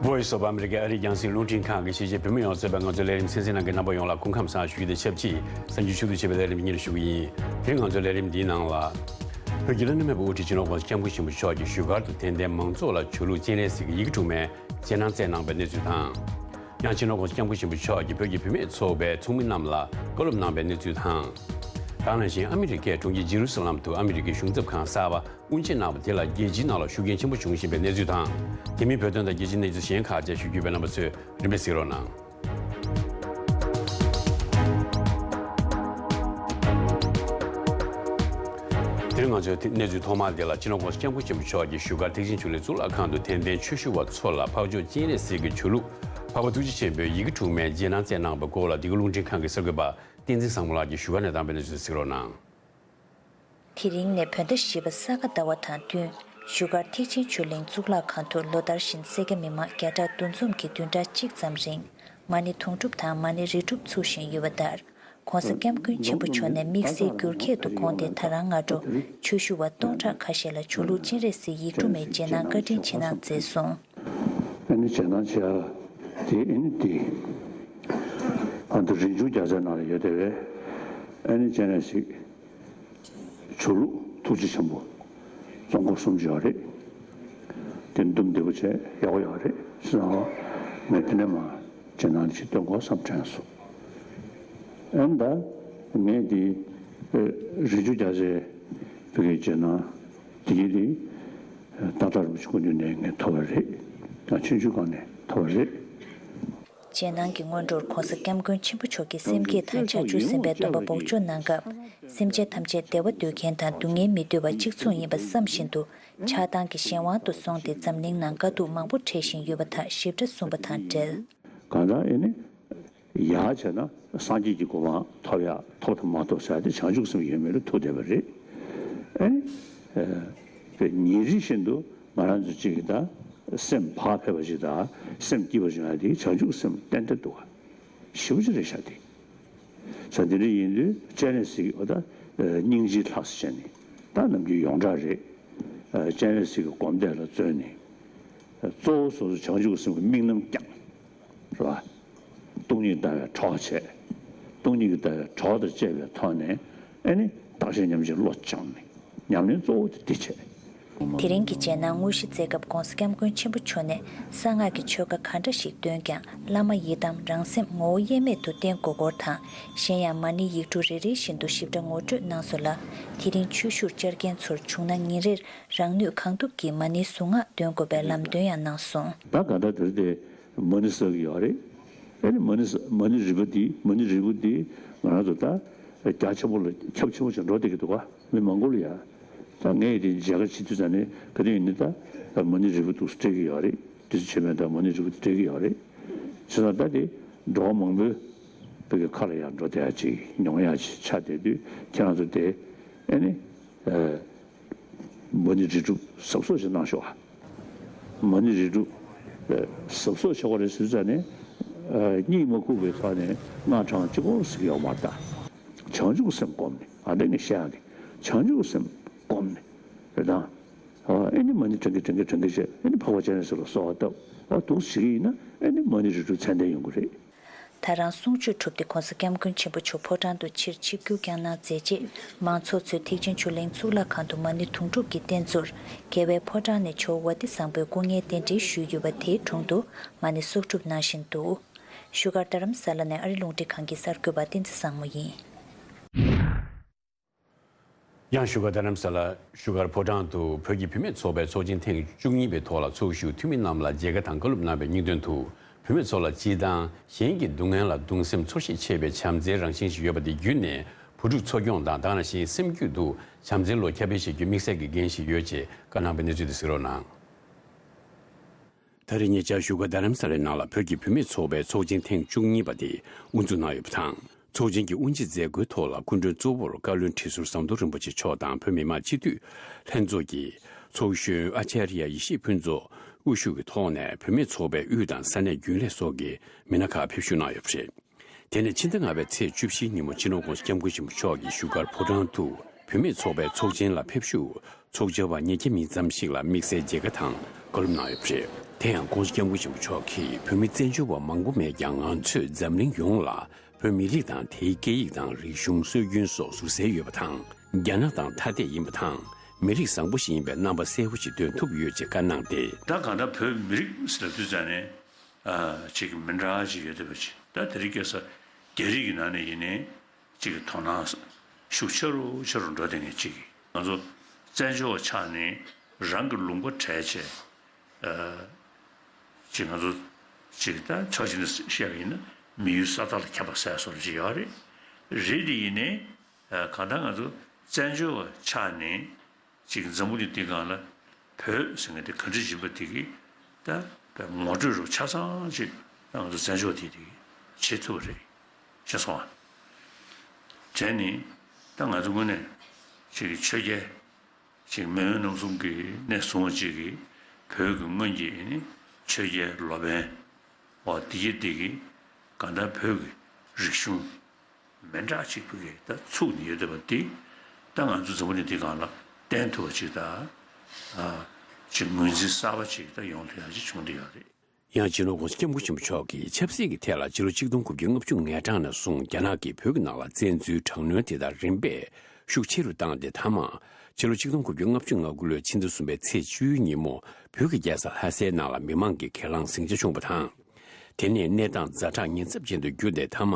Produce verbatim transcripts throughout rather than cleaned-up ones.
Voice of America ཨ་རིའི་རྒྱང་སྲིང་རླུང་འཕྲིན་ཁང་གིས་གཞིས་བྱེས་བོད་མི་ཡོངས་གཙོས་པའི་ང་ཚོའི་ལས་རིམ་གསན་གཟིགས་གནང་མཁན་རྣམ་པ་ཡོངས་ལ་སྐུ་ཁམས་བཟང་ཞུ་རྒྱུ་དང་ཆབས་ཅིག་གསར་འགྱུར་ཕྱོགས་བསྡུས་བྱས་པའི་ལས་རིམ་སྙན་སྒྲོན་ཞུ་གི་ཡིན། དེ་རིང་ང་ཚོའི་ལས་རིམ་འདིའི་ནང་ལ། བོད་ཀྱི་བླ་ན་མེད་པའི་དབུ་ཁྲིད་སྤྱི་ནོར་༸གོང་ས་༸སྐྱབས་མགོན་ཆེན་པོ་མཆོག་གིས་བཞུགས་སྒར་དུ་དད་ལྡན་མང་ཚོགས་ལ་ཆོས་ལུགས་སྤྱན་རས་གཟིགས་ཀྱི་ཡི་གེ་དྲུག་མའི་རྗེས་གནང་བསྩལ་གནང་བའི་གནས་ཚུལ་དང་། ཡང་སྤྱི་ནོར་༸གོང་ས་༸སྐྱབས་མགོན་ཆེན་པོ་མཆོག་གིས་བོད་ཀྱི་བུད་མེད་ཚོགས་པའི་ཚོགས་མི་རྣམས་ལ་བཀའ་སློབ་གནང་བའི་གནས་ཚུལ་དང་། ད་ག་ནང་བཞིན་ཨ་མི་རི་ཀའི་གྲོང་ཁྱེར་ཇེ་རུ་སཱ་ལམ་དུ་ཨ་མི་རི་ཀའི་གཞུང་ཚབ་ཁང་གསར་པ་དབུ་འབྱེད་གནང་བ་དེ་ལ་རྒྱལ་སྤྱིའི་ནང་ལ་ཤུགས་རྐྱེན་ཆེན་པོ་འབྱུང་བཞིན་པའི་གནས་ཚུལ་དང་། དེ་མིན་བོད་དོན་དང་རྒྱལ་སྤྱིའི་གནས་ཚུལ་གཞན་ཁག་བཅས་ཞུ་རྒྱུ་ཡོད་པས་རྣམ་པ་ཚོས་རིམ་པས་གཟིགས་རོགས་གནང་། དེ་རིང་ང་ཚོའི་གནས་ཚུལ་ཐོག་མ་དེ་ལ་སྤྱི་ནོར་༸གོང་ས་༸སྐྱབས་མགོན་ཆེན་པོ་མཆོག་གིས་བཞུགས་སྒར་ཐེག་ཆེན་ཆོས་གླིང་གཙུག་ལག་ཁང་དུ་དད་ལྡན་ཆོས་ཞུ་བ་ཚོ་ལ་འཕགས་མཆོག་སྤྱན་རས་གཟིགས་ཀྱི་ཆོས་ལུགས་འཕགས་པ་ཐུགས་རྗེ་ཆེན་པོའི་ཡི་གེ་དྲུག་མའི་རྗེས་གནང་བསྩལ་གནང་བའི་སྐོར་ལ་འདི་ག་རླུང་འཕྲིན་ཁང་གི་གསར་འགོད་པ་བསྟན་འཛིན་བཟང་མོ་ལགས་ཀྱིས་བཞུགས་སྒར་ནས་བཏང་བའི་གནས་ཚུལ་གཟིགས་རོགས་གནང་། དེ་རིང་ནས་བོད་ཟླ་བཞི་པ་ས་ག་ཟླ་བ་དང་བསྟུན། བཞུགས་སྒར་ཐེག་ཆེན་ཆོས་གླིང་གཙུག་ལག་ཁང་དུ་ལོ་ལྟར་བཞིན་སེར་སྐྱ་མི་མང་བརྒྱ་ཕྲག་བདུན་འཛོམས་ཀྱི་བདུན་ཕྲག་གཅིག་ཙམ་རིང་། མ་ཎི་དུང་སྒྲུབ་དང་མ་ཎི་རི་སྒྲུབ་ཚུགས་བཞིན་ཡོད་པ་ལྟར། ༸གོང་ས་༸སྐྱབས་མགོན་ཆེན་པོ་མཆོག་ནས་དམིགས་བསལ་འགྱུར་ཁྱད་དུ་དགོངས་ཏེ་ད་རང་སྔ་དྲོ་ཆོས་ཞུ་བ་སྟོང་ཕྲག་ཁ་ཤས་ལ་ཆོས་ལུགས་སྤྱན་རས་གཟིགས་ཡིག་དྲུག་མའི་རྗེས་གནང་བཀའ་དྲིན་ཆེ་གནང་མཛད་སོང་། ཨ་ནི་རྗེས་གནང་བྱེད་ཡ་དེ་ཨ་ནི་དེ་ཨ་ནི་རིན་འབྱུང་རྒྱལ་མཚན་ནང་ལ་ཡོད་བསྡད་པས། ཨ་ནི་སྤྱན་རས་གཟིགས་ཆོས་ལུགས་ཐུགས་རྗེ་ཆེན་པོ་རྫོང་སྐོར་གསུམ་ཡོད་རེད། དེ་འདུམ་བདེ་པོ་བྱས་ཡག་པོ་ཡོད་རེད། སོང་ཙང་ངས་དེ་ནས་མར་རྗེས་གནང་ཅིག་སྟོན་དགོས་བསམ་དྲན་སོང་། ཨ་ནི་ད་ངས་དེ་རིན་འབྱུང་རྒྱལ་མཚན་བོད་ཀྱི་རྗེས་གནང་དེ་གི་དེ། ཏག་ཏག་རིན་པོ་ཆེ་སྐུ་མདུན་ནས་ངས་ཐོབ་པ་རེད། ཡང་ཆུང་ཆུང་སྒང་ནས་ཐོབ་པ་རེད། རྗེས་གནང་གི་སྔོན་འགྲོར་༸གོང་ས་༸སྐྱབས་མགོན་ཆེན་པོ་མཆོག་གི་སེམས་བསྐྱེད་དང་བྱང་ཆུབ་སེམས་དཔའི་སྡོམ་པ་འབོགས་ཆོག་གནང་སྐབས། སེམས་ཅན་ཐམས་ཅད་བདེ་བ་འདོད་མཁན་དང་སྡུག་བསྔལ་མི་འདོད་པ་གཅིག་མཚུངས་ཡིན་པ་བསམ་བཞིན་དུ། ཆགས་སྡང་གི་གཞན་དབང་དུ་སོང་སྟེ་འཛམ་གླིང་ནང་དཀའ་སྡུག་མང་པོ་འཕྲད་བཞིན་ཡོད་པ་དག་ཞིབ་ཕྲ་གསུངས་པ་དང་འབྲེལ། གང་ལྟར་ཨེ་ནི། ཡར་བྱས་ན་སངས་རྒྱས་ཀྱི་གོ་འཕང་ཐོབ་ཡ་ཐོབ་དང་མ་ཐོབ་ཟེར་ཡ་དེ་བྱང་ཆུབ་སེམས་ཡོད་མེད་ལ་ཐུག་བསྡད་པ་རེད། ཨེ་ནི། ཨེ། ཉིན་རེ་བཞིན་དུ་ང་རང་ཚོ་གཅིག་གི་ད་སེམས་བག་ཕེབས་པ་ཞིག་དང་སེམས་སྐྱིད་པ་ཞིག་ཡོང་ཡ་དེ་བྱང་ཆུབ་སེམས་ཏན་ཏན་འདུག་ག་ཞེ་པོ་ཅིག་རེད་ཤག་དེ། ས་དེ་འདྲ་ཡིན་དུས་སྤྱན་རས་གཟིགས་ཨོ་ད་སྙིང་རྗེའི་ལྷ་ཟེར་བྱས་ནས་ད་ནམ་རྒྱུན་ཡོངས་གྲགས་རེད། སྤྱན་རས་གཟིགས་ཀྱི་སྒོམ་བཟླས་ལ་བརྩོན་ནས། གཙོ་བོ་སོ་སོ་བྱང་ཆུབ་སེམས་ཀྱི་དམིགས་རྣམ་བསྐྱང་། རེད་བ། སྟོང་ཉིད་ལྟ་བའི་གྲོགས་བྱས། སྟོང་ཉིད་ཀྱི་ལྟ་བའི་གྲོགས་དང་བཅས་པའི་ཐོག་ནས་ཨེ་ནི་བརྟག་ཞིང་ཉམས་ཞིང་བློ་སྦྱངས་ནས་ཉམས་ལེན་གཙོ་བོ་དེ་འདི་བྱས། དེ་རིང་གི་རྗེས་གནང་དངོས་གཞི་བསྩལ་སྐབས་༸གོང་ས་༸སྐྱབས་མགོན་ཆེན་པོ་མཆོག་ནས་གསང་སྔགས་ཀྱི་ཆོས་བཀའ་ག་འདྲ་ཞིག་འདོན་ཀྱང་བླ་མ་ཡི་དམ་རང་སེམས་ངོ་བོ་དབྱེར་མེད་དུ་བསྟེན་དགོས་སྐོར་དང་། གཞན་ཡང་མ་ཎི་ཡིག་དྲུག་རེ་རེ་བཞིན་དུ་ཞིབ་ཕྲ་ངོ་སྤྲོད་གནང་སོང་ལ། དེ་རིང་ཆོས་ཞུར་བཅར་མཁན་ཚོར་བྱུང་ན་ཉིན་རེར་རང་ནུས་གང་ཐུབ་ཀྱིས་མ་ཎིའི་གཟུངས་སྔགས་འདོན་དགོས་པའི་ལམ་སྟོན་ཡང་གནང་སོང་། ད་ག་འདྲ་དེར་དེ། མ་ཎི་བསགས་ཀྱི་ཡོད་རེད། ཨེ་ནི་མ་ཎི་ས་མ་ཎི་རིལ་བུ་འདི་མ་ཎི་རིལ་བུ་འདི་ང་རང་ཚོ་ད་རྒྱ་ཆེན་པོ་ལ་ཁྱབ་ཆེན་པོ་ཞིག་འགྲོ་བསྡད་ཀྱི་འདུག་ག་མི་མང་པོ་ལ་ཡ། ད་ངས་དེ་མཇལ་ཁ་བྱེད་དུས་ཙ་ནས་ག་དུས་ཡིན་ནའི་ད་མ་ཎི་རིལ་བུ་འདུག་སྤྲད་ཀྱི་ཡོད་རེད། དུས་ཚོད་ཆེ་མེད་ད་མ་ཎི་རིལ་བུ་འདི་སྤྲད་ཀྱི་ཡོད་རེད། བྱས་ཙང་ད་དེ་འགྲོ་བ་མང་པོའི་བོད་ཀྱི་ཁ་ལ་ཡང་འགྲོ་བསྡད་ཡ་ཅིག་མྱོང་ཡ་ཅིག་ཆགས་བསྡད་དུས་ཁྱེད་རང་ཚོ་དེ་ཨེ་ནི། མ་ཎི་རིལ་སྒྲུབ་གཟབ་གཟབ་ཞིག་གནང་ཤོག་ཨ། མ་ཎི་རིལ་སྒྲུབ་གཟབ་གཟབ་བྱེད་དགོས་རེད་ཟེར་ཙང་ནས། གཉིད་མ་ཁུག་པའི་ཐོག་ནས་སྔགས་བགྲང་གཅིག་པོ་ཟེར་གྱི་ཡོད་མ་རེད་ད། བྱང་ཆུབ་སེམས་བསྒོམས་ནས་ཨ་འདྲ་ངས་བཤད་ཡག་གི་བྱང་ཆུབ་སེམས་བསྒོམས་ནས་རེད་ད། ཨེ་ནི་མ་ཎི་བགྲང་གིན་བགྲང་གིན་བགྲང་གིན་བྱས་ཨེ་ནི་འཕགས་པ་སྤྱན་རས་གཟིགས་ལ་གསོལ་བ་བཏབ་ཨ་འདུག་སེ་བྱེད་ཀྱི་ཡིན་ན་ཨེ་ནི་མ་ཎི་རིལ་སྒྲུབ་ཚད་ལྡན་ཡོང་གི་རེད། ད་རང་གསུང་ཆོས་གྲུབ་སྟེ་༸གོང་ས་༸སྐྱབས་མགོན་ཆེན་པོ་མཆོག་ཕོ་བྲང་དུ་ཕྱིར་ཆིབས་བསྒྱུར་བསྐྱངས་གནང་མཛད་རྗེས་མང་ཚོགས་ཚོས་ཐེག་ཆེན་ཆོས་གླིང་གཙུག་ལག་ཁང་དུ་མ་ཎི་དུང་སྒྲུབ་ཀྱི་རྟེན་གཙོར་རྒྱལ་བའི་ཕོ་བྲང་ནས་ཇོ་བོ་ཝ་ཏི་བཟང་པོའི་སྐུ་བརྙན་གདན་འདྲེན་ཞུས་ཡོད་པ་དེའི་དྲུང་དུ་མ་ཎི་གསོག་སྒྲུབ་གནང་བཞིན་འདུག་བཞུགས་སྒར་རྡ་རམ་ས་ལ་ནས་ཨ་རི་རླུང་འཕྲིན་ཁང་གི་གསར་འགོད་པ་བསྟན་འཛིན་བཟང་མོ་ཡིན། ཡང་བཞུགས་སྒར་རྡ་རམ་ས་ལ་བཞུགས་སྒར་ཕོ་བྲང་དུ་བོད་ཀྱི་བུད་མེད་ཚོགས་པའི་ཚོགས་ཆེན་ཐེངས་བཅུ་གཉིས་པའི་ཐོག་ལ་ཚོགས་ཞུགས་འཐུས་མི་རྣམས་ལ་མཇལ་ཁ་དང་བཀའ་སློབ་གནང་བའི་སྙིང་དོན་དུ། བུད་མེད་ཚོ་ལ་སྤྱི་དང་གཞན་གྱི་སྡུག་བསྔལ་ལ་གདུང་སེམས་ཚོར་ཤེས་ཆེ་བའི་བྱམས་བརྩེའི་རང་བཞིན་ཞིག་ཡོད་པ་དེ་བརྒྱུད་ནས་བུ་ཕྲུག་འཚོ་སྐྱོང་དང་དེ་ནང་བཞིན་སེམས་རྒྱུད་དུ་བྱམས་བརྩེའི་བློ་ཁྱབ་སྤེལ་བྱེད་རྒྱུའི་དམིགས་བསལ་གྱི་འགན་ཞིག་ཡོད་ཅེས་བཀའ་གནང་བའི་གནས་ཚུལ་དེ་གཟིགས་རོགས་གནང་། ད་རེས་ཉེ་ཆར་བཞུགས་སྒར་རྡ་རམ་ས་ལའི་ནང་ལ་བོད་ཀྱི་བུད་མེད་ཚོགས་པའི་ཚོགས་ཆེན་ཐེངས་བཅུ་གཉིས་པ་དེ་དབུ་འཛུགས་གནང་ཡོད་པ་དང་། ཚོགས་ཆེན་གྱི་དབུ་འབྱེད་མཛད་སྒོའི་ཐོག་ལ་སྐུ་མགྲོན་གཙོ་བོར་བཀའ་བློན་ཁྲི་ཟུར་ཟམ་གདོང་རིན་པོ་ཆེ་མཆོག་དང་བོད་མི་མང་སྤྱི་འཐུས་ལྷན་ཚོགས་ཀྱི་ཚོགས་གཞོན་ཨ་ཅཱརྱ་ཡེ་ཤེས་ཕུན་ཚོགས་དབུ་བཞུགས་ཀྱི་ཐོག་ནས་བུད་མེད་ཚོགས་པའི་དབུས་དང་ས་གནས་རྒྱུན་ལས་སོགས་ཀྱི་མི་སྣ་ཁག་ཕེབས་ཞུགས་གནང་ཡོད་པ་རེད། དེ་ནས་ཕྱི་ཟླ་ལྔ་པའི་ཚེས་བཅུ་བཞིའི་ཉིན་མོ་སྤྱི་ནོར་༸གོང་ས་༸སྐྱབས་མགོན་ཆེན་པོ་མཆོག་གིས་བཞུགས་སྒར་ཕོ་བྲང་དུ་བུད་མེད་ཚོགས་པའི་ཚོགས་ཆེན་ལ་ཕེབས་ཞུགས་ཚོགས་བཅར་བ་ཉིས་བརྒྱ་མིན་ཙམ་ཞིག་ལ་དམིགས་བསལ་མཇལ་ཁ་དང་བཀའ་སློབ་གནང་ཡོད་པ་རེད། དེ་ཡང་༧གོང་ས་༧སྐྱབས་མགོན་ཆེན་པོ་མཆོག་གིས་བོད་མི་བཙན་བྱོལ་བ་མང་པོ་མེད་ཀྱང་། ང་ཚོས་འཛམ་གླིང་ཡོངས་ལ་བོད་མི་རིགས་དང་དེའི་སྐད་ཡིག་དང་རིག་གཞུང་སྲོལ་རྒྱུན་སོགས་ཟུར་གསལ་ཡོད་པ་དང་། རྒྱ་ནག་དང་ཐ་དད་ཡིན་པ་དང་། མི་རིགས་བཟང་པོ་ཞིག་ཡིན་པའི་རྣམ་པ་གསལ་པོ་ཞིག་སྟོན་ཐུབ་ཡོད་ཅེས་བཀའ་གནང་སྟེ། ད་གང་ལྟར་བོད་མི་རིགས་ཟེར་དུས་ཙང་ནས་ཨ་ཅིག་མི་འདྲ་ཅིག་ཡོད་བསྡད་པ་ཅིག་ད་དེ་རིང་ཁ་སང་རྒྱ་རིགས་ཀྱི་ནང་ནས་ཡིན་ནའི་ཅིག་དོ་སྣང་ཤུགས་ཆེ་རུ་ཆེ་རུ་འགྲོ་བསྡད་མཁན་ཅིག་ང་ཚོ་བཙན་བྱོལ་བ་ཆགས་ནས་རང་གི་ལུང་པ་བྲལ་བྱས། ཅིག་ང་ཚོ་ཅིག་ད་ཕྱོགས་གཅིག་ནས་བཤད་པ་ཡིན་ན་མི་ཡུལ་ས་ཐག་ལ་ཁྱབ་པ་ཟེར་སོགས་ཅིག་ཡོད་རེད། རེད་དེ་ཡིན་ནའི་གང་ལྟར་ང་ཚོ་བཙན་བྱོལ་བ་ཆགས་ནས་ཅིག་འཛམ་བུ་གླིང་འདི་སྒང་ལ་བོད་ཟེར་མཁན་དེ་ག་འདྲ་ཡིན་པ་དེ་གི་ད་ངོ་སྤྲོད་རུ་ཆ་ཚང་ཅིག་ད་ང་ཚོ་བཙན་བྱོལ་དེ་དེ་བྱེད་ཐུབ་པ་རེད། ཤེས་སོང་ཨ། བྱས་ནས་ད་ང་ཚོ་དངོས་གནས་ཅིག་ཆོས་རྒྱལ། ཅིག་མེས་དབོན་རྣམ་གསུམ་གྱི་གནས་བཟུང་བ་ཅིག་གིས་བོད་ཀྱི་སྔོན་གྱི་ནི་ཆོས་རྒྱལ་ལོ་པཎ་བ་འདི་གྱིས་འདི་གིས་གང་ལྟར་བོད་ཀྱི་རིག་གཞུང་མི་འདྲ་ཅིག་བོད་ཀྱི་ད་ཚུགས་ནས་ཡོད་བསྡད་པ་འདི་ད་ང་ཚོ་འཛམ་བུ་གླིང་འདི་སྒང་ལ་བསྟན་ཐུབ་པ་ཅིག་ད་ཅིག་ངོས་འཛིན་གསར་པ་ཅིག་ད་ཡོང་ཐུབ་ཡག་ཅིག་བྱུང་བསྡད་ཡོད་རེད། ཡང་སྤྱི་ནོར་༧གོང་ས་༧སྐྱབས་མགོན་ཆེན་པོ་མཆོག་གིས་ཆབ་སྲིད་ཀྱི་ཐད་ལ་ཕྱི་ལོ་ཆིག་སྟོང་དགུ་བརྒྱ་ལྔ་བཅུ་ང་གྲངས་ནས་བཟུང་རྒྱ་ནག་གིས་བོད་ཀྱི་ནང་ལ་བཙན་འཛུལ་དྲག་གནོན་དེ་དག་རིམ་པས་ཤུགས་ཆེ་རུ་བཏང་སྟེ། མཐའ་མ་ཕྱི་ལོ་ཆིག་སྟོང་དགུ་བརྒྱ་ལྔ་བཅུ་ང་དགུ་ལོའི་ཕྱི་ཟླ་གསུམ་པའི་ཚེས་བཅུའི་ཉིན་མོ་བོད་ཀྱི་རྒྱལ་ས་ལྷ་སའི་ནང་ལ་མི་མང་གིས་ཁས་བླངས་ཟིང་ཆ་བྱུང་བ་དང་། དེ་ནས་གནས་སྟངས་ཛ་དྲག་ཉེན་ཚབས་ཅན་དུ་གྱུར་ཏེ། མཐའ་མ་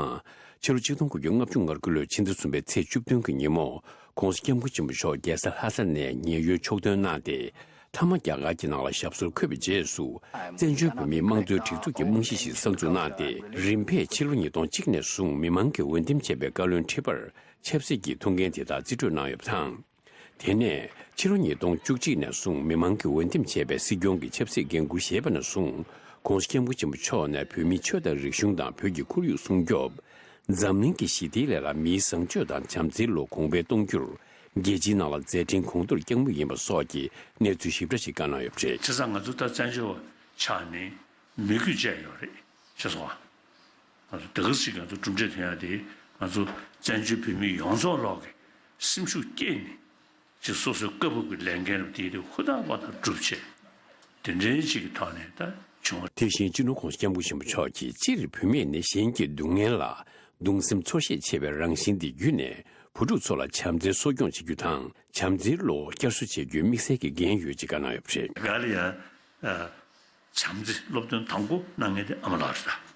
ཕྱི་ལོ་ཆིག་སྟོང་དགུ་བརྒྱ་ལྔ་བཅུ་ང་དགུ་ལོའི་ཕྱི་ཟླ་གསུམ་པའི་ཚེས་བཅུ་བདུན་གྱི་ཉིན་མོ་༧གོང་ས་༧སྐྱབས་མགོན་ཆེན་པོ་མཆོག་རྒྱལ་ས་ལྷ་ས་ནས་ཉེན་གཡོལ་ཕྱོགས་ཐོན་གནང་སྟེ། མཐའ་མ་རྒྱ་གར་གྱི་ནང་ལ་ཞབས་སོར་འཁོད་པའི་རྗེས་སུ། བཙན་བྱོལ་བོད་མིའི་དམངས་གཙོའི་སྒྲིག་འཛུགས་ཀྱི་རྨང་གཞི་ཞིག་གསར་འཛུགས་གནང་སྟེ། རིམ་པས་ཕྱི་ལོ་ཉིས་སྟོང་གཅིག་ནས་བཟུང་མི་མང་གིས་འོས་འདེམས་བྱས་པའི་བཀའ་བློན་ཁྲི་པར་ཆབ་སྲིད་ཀྱི་ཐུགས་འགན་དེ་དག་རྩིས་སྤྲོད་གནང་ཡོད་པ་དང་། དེ་ནས་ཕྱི་ལོ་ཉིས་སྟོང་བཅུ་གཅིག་ནས་བཟུང་མི་མང་གིས་འོས་འདེམས་བྱས་པའི་སྲིད་སྐྱོང་གི་ཆབ་སྲིད་འགན་འཁུར་བཞེས་པ་ནས་བཟུང་། ༸གོང་ས་༸སྐྱབས་མགོན་ཆེན་པོ་མཆོག་ནས་བོད་མིའི་ཆོས་དང་རིག་གཞུང་དང་བོད་ཀྱི་ཁོར་ཡུག་སྲུང་སྐྱོབ། འཛམ་གླིང་གི་ཞི་བདེའི་སླད་ལ་མིའི་བཟང་སྤྱོད་དང་བྱམས་བརྩེའི་བློ་གོང་འཕེལ་གཏོང་རྒྱུར། རྒྱལ་སྤྱིའི་ནང་ལ་མཛད་འཕྲིན་གོང་མཐོར་བསྐྱང་མུས་ཡིན་པ་སོགས་ཀྱི་གནས་ཚུལ་ཞིབ་ཕྲ་ཞིག་བཀའ་གནང་ཡོད་པ་རེད། བྱས་ཙང་ང་ཚོ་ད་བཙན་བྱོལ་བ་ཆགས་ནས་མི་རྒྱུད་བཅས་ཡོད་རེད། ཤེས་སོང་ཨ། ང་ཚོ་དེ་ག་ཞིག་ང་ཚོ་གྲུབ་འབྲས་ཐོན་ཡག་དེ་ང་ཚོ་བཙན་བྱོལ་བོད་མི་ཡོངས་རྫོགས་ལོག་གི་སེམས་ཤུགས་བསྐྱེད་ནས་ཅིག་སོ་སོའི་བཀའ་བབས་ཀྱི་ལས་འགན་རུ་དེ་དེ་ཧུར་ཐག་པ་དང་སྒྲུབ་བྱས། དེ་འདྲའི་ཅིག་གི་ཐོག་ནས་ད་བྱུང་བ། དེ་བཞིན་སྤྱི་ནོར་༸གོང་ས་༸སྐྱབས་མགོན་ཆེན་པོ་མཆོག་གིས་སྤྱིར་བུད་མེད་ནི་གཞན་གྱི་སྡུག་བསྔལ་ལ་གདུང་སེམས་འཚོ་ཤེས་ཆེ་བའི་རང་བཞིན་དེ་བརྒྱུད་ནས་བུ་ཕྲུག་ཚོ་ལ་བྱམས་བརྩེ་གསོ་སྐྱོང་བྱེད་རྒྱུ་དང་བྱམས་བརྩེའི་བློ་བསྐྱར་གསོ་བྱེད་རྒྱུའི་དམིགས་བསལ་གྱི་འགན་ཡོད་ཅེས་བཀའ་གནང་ཡོད་པ་རེད། ག་ལ་ཡང་། བྱམས་བརྩེ་སློབ་སྟོན་དང་པོ་གནང་མཁན་དེ་ཨ་མ་ལགས་རེད་ད།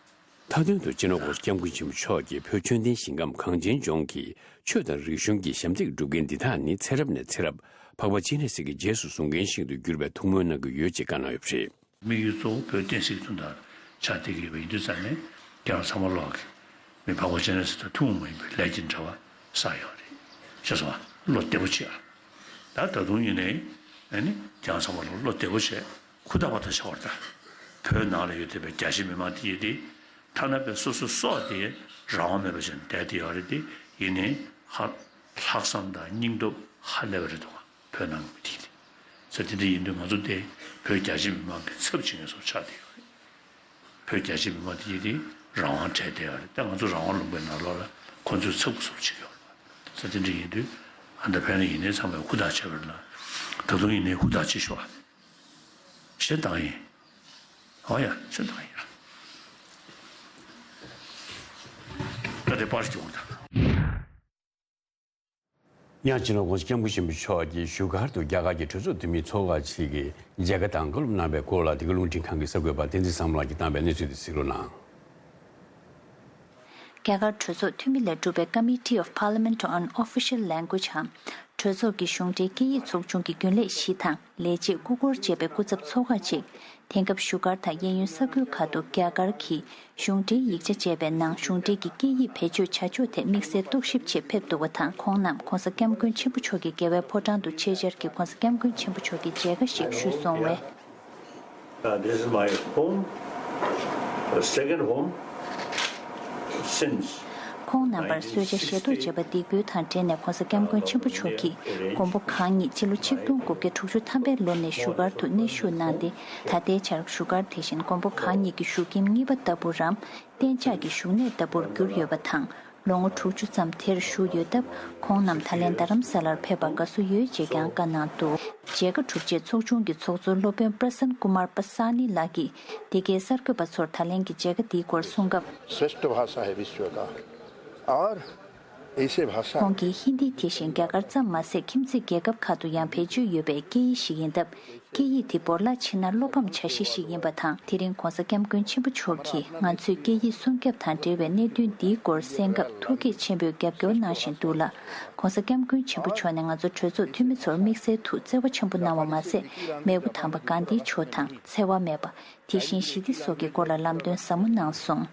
མཐའ་དོན་དུ་སྤྱི་ནོར་༸གོང་ས་༸སྐྱབས་མགོན་ཆེན་པོ་མཆོག་གིས་བོད་ཆོས་ལྡན་ཞིང་ཁམས་གངས་ཅན་ལྗོངས་ཀྱི་ཆོས་དང་རིག་གཞུང་གི་ཞབས་འདེགས་སྒྲུབ་མཁན་འདི་དག་ནི་ཚེ་རབས་ནས་ཚེ་རབས་འཕགས་པ་སྤྱན་རས་གཟིགས་ཀྱི་རྗེས་སུ་བཟུང་མཁན་ཞིག་ཏུ་གྱུར་པའི་ཐུགས་སྨོན་གནང་གི་ཡོད་ཅེས་བཀའ་གནང་ཡོད་པ་རེད། དམིགས་ཡུལ་གཙོ་བོ་བོད་བསྟན་སྲིད་ཀྱི་དོན་དག་ཆགས་བསྡད་ཀྱི་ཡོད་པ་ཡིན་དུས་ཙང་ནས་ཁྱེད་རང་ཚང་མ་ལོག་གི་མི་འཕགས་པ་སྤྱན་རས་གཟིགས་དང་ཐུན་མོང་མ་ཡིན་པའི་ལས་ཀྱི་འབྲེལ་བ་བསགས་ཡོད་རེད། ཤེས་སོང་ཨ། བློ་བདེ་པོ་བྱེད་ཨ། ད་ད་དུང་ཡིན་ནའི་ཨ་ནི་ཁྱེད་རང་ཚང་མ་ལོག་བློ་བདེ་པོ་བྱེད། ཧུར་ཐག་པ་དང་བྱ་བར་ལྟ། བོད་ནང་ལ་ཡོད་བསྡད་པའི་རྒྱ་ཆེ་མི་མང་དེ་ཡིན་ཏེ། ཐ་ན་པའི་སོ་སོ་སྲོག་དེ་རང་དབང་མེད་པ་བྱས་ནས་བསྡད་དེ་ཡོད་རེད་དེ། ཡིན་ནའི་ཧ་ལྷག་བསམ་དང་སྙིང་སྟོབས་ཧ་ལས་པ་རེད་འདུག་བོད་ནང་གི་མི་དེ་ཡིན་ཏེ། ས་དེ་འདྲ་ཡིན་དུས་ང་ཚོ་དེ་བོད་རྒྱ་ཆེ་མི་མང་གི་ཚབ་བྱེད་མཁན་སོགས་ཆགས་བསྡད་ཡོད་རེད། བོད་རྒྱ་ཆེ་མི་མང་དེ་ཡིན་ཏེ་རང་དབང་བྲལ་བསྡད་ཡོད་རེད། ད་ང་ཚོ་རང་དབང་ལུང་པའི་ནང་ལོགས་ལ་ཁོ་ཚོས་ཚབ་ཀྱི་བཟོ་བྱེད་ཀྱི་ཡོད་རེད། ས་དེ་འདྲ་ཡིན་དུས་ཨ་ད་ཕན་ལ་ཡིན་ནའི་ཚང་མས་ཧུར་ཐག་བྱས་པ་རེད་ལ། ད་དུང་ཡིན་ནའི་ཧུར་ཐག་བྱེད་ཤོག་ཨ། ཞེ་དྲག་ཡིན། ཨོ་ཡ། ཞེ་དྲག་ཡིན། ད་དེ་པར་སྐྱོང་དང་། ཡང་སྤྱི་ནོར་༸གོང་ས་༸སྐྱབས་མགོན་ཆེན་པོ་མཆོག་གིས་བཞུགས་སྒར་དུ་རྒྱ་གར་གྱི་གྲོས་ཚོགས་འཐུས་མི་ཚོགས་ཁག་ཅིག་གིས་མཇལ་ཁ་དང་བཀའ་སློབ་གནང་བའི་སྐོར་ལ། འདི་ག་རླུང་འཕྲིན་ཁང་གི་གསར་འགོད་པ་བསྟན་འཛིན་བཟང་མོ་ལགས་ཀྱིས་བཏང་བའི་གནས་ཚུལ་དེ་གཟིགས་རོགས་གནང་། རྒྱ་གར་གྲོས་ཚོགས་འཐུས་མི་ལས་གྲུབ་པའི་Committee of Parliament on Official Language འམ། གྲོས་ཚོགས་ཀྱི་གཞུང་འབྲེལ་སྐད་ཡིག་ཚོགས་ཆུང་གི་རྒྱུན་ལས་བཞི་དང་། ལས་བྱེད། སྐུ་འཁོར་བཅས་པའི་སྐུ་ཚབ་ཚོགས་ཁག་ཅིག་དེང་སྐབས་བཞུགས་སྒར་དང་གཡས་གཡོན་ས་ཁུལ་ཁག་ཏུ་རྒྱ་གར་གྱི་གཞུང་འབྲེལ་ཡིག་ཆ་སྤྱད་པའི་ནང་གཞུང་འབྲེལ་གྱི་སྐད་ཡིག་བེད་སྤྱོད་བྱ་ཕྱོགས་ཐད་དམིགས་བསལ་རྟོག་ཞིབ་ཆེད་ཕེབས་འདུག་པ་དང་། ཁོང་རྣམས་༸གོང་ས་༸སྐྱབས་མགོན་ཆེན་པོ་མཆོག་གི་རྒྱལ་བའི་ཕོ་བྲང་དུ་ཆེད་བཅར་གྱིས་༸གོང་ས་༸སྐྱབས་མགོན་ཆེན་པོ་མཆོག་གི་མཇལ་ཁ་ཞིག་ཞུས་སོང་བས། Uh, this is my home, uh, second home since ཁོང་རྣམ་པར་གསོལ་ཇ་བཞེས་ཐོག་བྱས་པ་འདི་གུ་དང་འབྲེལ་ནས་༸གོང་ས་༸སྐྱབས་མགོན་ཆེན་པོ་མཆོག་གིས་མགོན་པོ་གང་ཉིད་སྤྱི་ལོ་ཆིག་སྟོང་དགུ་བརྒྱ་དྲུག་ཅུ་ཐམ་པའི་ལོ་ནས་བཞུགས་སྒར་དུ་གནས་བཞུགས་གནང་སྟེ། ད་ལྟའི་ཆར་བཞུགས་སྒར་དེ་བཞིན་མགོན་པོ་གང་ཉིད་ཀྱི་བཞུགས་ཁྱིམ་གཉིས་པ་ལྟ་བུ་རམ། གཏན་འཇགས་ཀྱི་བཞུགས་གནས་ལྟ་བུར་གྱུར་ཡོད་པ་དང་། ལོ་ངོ་དྲུག་ཅུ་ཙམ་དེར་བཞུགས་ཡོད་སྟབས། ཁོང་རྣམས་ད་ལན་རྡ་རམ་ས་ལར་ཕེབས་པར་དགའ་བསུ་ཡོད་ཅེས་ཀྱང་བཀའ་གནང་འདུག་མཇལ་ཁ་གྲུབ་རྗེས་ཚོགས་ཆུང་གི་ཚོགས་གཙོ་སློབ་དཔོན་པྲ་སན་ཀུ་མར་པ་ས་ནི་ལགས་ཀྱིས་འདི་གའི་གསར་འགོད་པ་ཚོར་ད་ལན་གྱི་མཇལ་ཁ་འདིའི་སྐོར་གསུངས་སྐབས། श्रेष्ठ भाषा है विश्व का। और ऐसे भाषा། ཁོང་གིས་ཧིན་དི་དེ་བཞིན་རྒྱ་གར་ཙམ་མ་ཟད། ཁྱིམ་མཚེས་རྒྱལ་ཁབ་ཁག་ཏུ་ཡང་བེད་སྤྱོད་ཡོད་པའི་སྐད་ཡིག་ཞིག་ཡིན་སྟབས། སྐད་ཡིག་དེ་བོར་བརླག་ཕྱིན་ན་བློ་ཕམ་བྱ་གཞི་ཞིག་ཡིན་པ་དང་། དེ་རིང་༧གོང་ས་༧སྐྱབས་མགོན་ཆེན་པོ་མཆོག་གིས་ང་ཚོས་སྐད་ཡིག་སྲུང་སྐྱོབ་དང་འབྲེལ་བའི་གནད་དོན་འདིའི་སྐོར་གསན་སྐབས་ཐུགས་བསྐྱེད་ཆེན་པོས་རྒྱབ་སྐྱོར་གནང་བཞིན་འདུག་ལ། ༧གོང་ས་༧སྐྱབས་མགོན་ཆེན་པོ་མཆོག་ནས་ང་ཚོ་གྲོས་ཚོགས་འཐུས་མི་ཚོར་དམིགས་བསལ་ཐུགས་བརྩེ་བ་ཆེན་པོ་གནང་བ་མ་ཟད། མེས་པོ་དམ་པ་གྷན་དྷི་མཆོག་དང་འཚེ་བ་མེད་པ། དེ་བཞིན་ཞི་བདེ་སོགས་ཀྱི་སྐོར་ལ་ལམ་སྟོན་ཟབ་མོ་གནང་སོང་།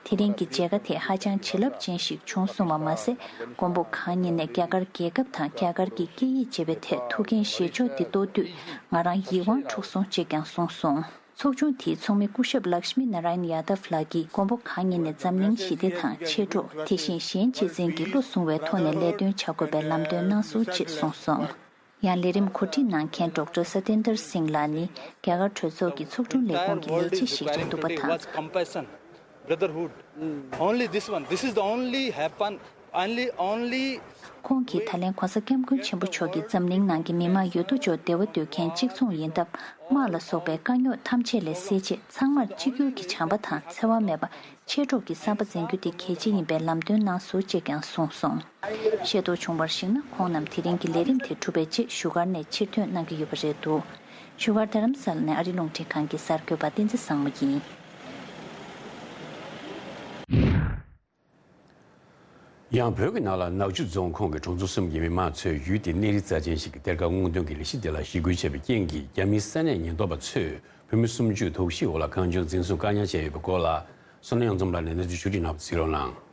དེ་རིང་གི་མཇལ་ཁ་དེ་ཧ་ཅང་བྱིན་རླབས་ཅན་ཞིག་བྱུང་སོང་བ་མ་ཟད། མགོན་པོ་གང་ཉིད་ནས་རྒྱ་གར་རྒྱལ་ཁབ་དང་རྒྱ་གར་གྱི་སྐད་ཡིག་ཅེས་པའི་ཐད་ཐུགས་འགན་བཞེས་ཕྱོགས་འདི་རྟོགས་དུས། ང་རང་ཡིད་དབང་འཕྲོག་སོང་ཅེས་ཀྱང་གསུངས་སོང་། ཚོགས་ཆུང་དེའི་ཚོགས་མི་སྐུ་ཞབས་ལག་ཤི་མི་ན་ར་ཡན་ཡ་དབ་ལགས་ཀྱིས་མགོན་པོ་གང་ཉིད་ནས་འཛམ་གླིང་ཞི་བདེ་དང་མཆེད་གྲོགས། དེ་བཞིན་གཞན་གཅེས་འཛིན་གྱི་བློ་བཟུང་བའི་ཐོག་ནས་ལས་དོན་བྱ་དགོས་པའི་ལམ་སྟོན་གནང་སོང་ཅེས་གསུངས་སོང་། ཡང་ལས་རིམ་གོ་སྒྲིག་གནང་མཁན་ཌོག་ཊར་སཏེན་དར་སིང་ལགས་ནི་རྒྱ་གར་གྲོས་ཚོགས་ཀྱི་ཚོགས་དྲུང་ལས་ཁུངས་ཀྱི་ལས་བྱེད་ཞིག་རེད་འདུག་པ་དང་། Compassion, brotherhood. Only this one. This is the only happen, only, only. ཁོང་གིས་ད་ལན་༧གོང་ས་༧སྐྱབས་མགོན་ཆེན་པོ་མཆོག་གིས་འཛམ་གླིང་ནང་གི་མི་དམངས་ཡོད་དོ་ཅོག་བདེ་བ་འདོད་མཁན་གཅིག་མཚུངས་ཡིན་སྟབས། དམག་ལ་སོགས་པའི་དཀའ་རྙོག་ཐམས་ཅད་ལས་སེལ་ཆེད་ཚང་མར་གཅིག་གྱུར་གྱི་བྱམས་པ་དང་འཚེ་བ་མེད་པ། མཆེད་གྲོགས་ཀྱི་བསམ་པ་འཛིན་རྒྱུ་དེ་གལ་ཆེ་ཡིན་པའི་ལམ་སྟོན་གནང་སོང་ཅེས་ཀྱང་གསུངས་སོང་། ཤེས་རྟོགས་བྱུང་བར་གཞིགས་ན། ཁོང་རྣམས་དེ་རིང་གི་ལས་རིམ་དེ་གྲུབ་པའི་རྗེས་བཞུགས་སྒར་ནས་ཕྱིར་ཐོན་གནང་གི་ཡོད་པ་རེད་འདུག་བཞུགས་སྒར་རྡ་རམ་ས་ལ་ནས་ཨ་རི་རླུང་འཕྲིན་ཁང་གི་གསར་འགོད་པ་བསྟན་འཛིན་བཟང་མོ་ཡིན། ཡང་བོད་ཀྱི་ནང་ལ་ནག་ཆུ་རྫོང་ཁོངས་ཀྱི་གྲོང་ཚོ་གསུམ་གྱི་མི་མང་ཚོས་ཡུལ་དེའི་གནས་རི་རྩ་ཆེན་ཞིག་གི་གཏེར་ཁ་སྔོག་འདོན་གྱི་ལས་གཞི་དེ་ལ་ཞི་རྒོལ་བྱས་པའི་རྐྱེན་གྱིས། རྒྱ་མིའི་ས་གནས་ཉེན་རྟོག་པ་ཚོས་བོད་མི་སུམ་ཅུ་དོགས་གཞིའི་འོག་ལ་གང་བྱུང་འཛིན་བཟུང་བཀག་ཉར་བྱས་ཡོད་པའི་སྐོར་ལ། བསོད་ནམས་དབྱངས་འཛོམས་ལགས་ནས་གནས་ཚུལ་ཞིབ་ཕྲ་གནང་བ་གཟིགས་རོགས་གནང་།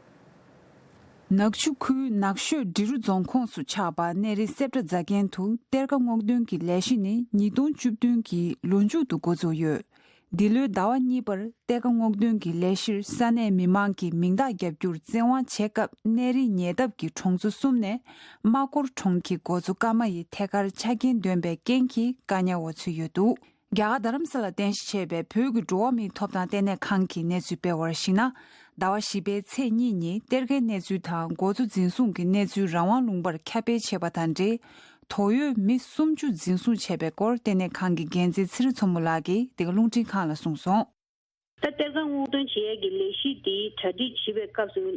ནག་ཆུ་ཁུལ་ནགས་ཤོད་འབྲི་རུ་རྫོང་ཁོངས་སུ་ཆགས་པ་གནས་རི་སེབ་ཏྲ་རྫ་མཁན་དུ་གཏེར་ཁ་སྔོག་འདོན་གྱི་ལས་གཞི་ནི་ཉིས་སྟོང་བཅུ་བདུན་གྱི་ལོ་མཇུག་ཏུ་འགོ་འཛུགས་ཡོད། འདི་ལོའི་ཟླ་བ་གཉིས་པར་གཏེར་ཁ་སྔོག་འདོན་གྱི་ལས་གཞིར་ས་གནས་མི་མང་གིས་མིང་རྟགས་རྒྱབ་རྒྱུར་བཙན་དབང་བྱས་སྐབས། གནས་རི་ཉེ་འདབས་ཀྱི་གྲོང་ཚོ་གསུམ་ནས་དམག་སྐོར་གྲོང་གི་འགོ་གཙོ་ཀརྨ་ཡི་ཐད་ཀར་ཆ་རྐྱེན་འདོན་པའི་རྐྱེན་གྱིས་བཀག་ཉར་འོག་ཚུད་ཡོད་འདུག་རྒྱ་གར་རྡ་རམ་ས་ལ་རྟེན་གཞི་བྱས་པའི་བོད་ཀྱི་འགྲོ་བ་མིའི་ཐོབ་ཐང་ལྟེ་གནས་ཁང་གིས་གནས་ཚུལ་སྤེལ་བར་གཞིགས་ན། ཟླ་བ་བཞི་པའི་ཚེས་གཉིས་ཉིན་གཏེར་ཁའི་གནས་ཚུལ་དང་འགོ་གཙོ་འཛིན་བཟུང་གི་གནས་ཚུལ་རང་དབང་ལུང་པར་ཁྱབ་སྤེལ་བྱས་པ་དང་འབྲེལ། དོགས་ཡོད་མི་སུམ་ཅུ་འཛིན་བཟུང་བྱས་པའི་སྐོར་ལྟེ་གནས་ཁང་གི་འགན་འཛིན་ཚེ་རིང་མཚོ་མོ་ལགས་ཀྱིས་འདི་ག་རླུང་འཕྲིན་ཁང་ལ་གསུངས་སོང་། ད་གཏེར་ཁ་སྔོག་འདོན་བྱེད་ཡས་ཀྱི་ལས་གཞི་འདི་གྲ་སྒྲིག་བྱེད་པའི་སྐབས་སུ།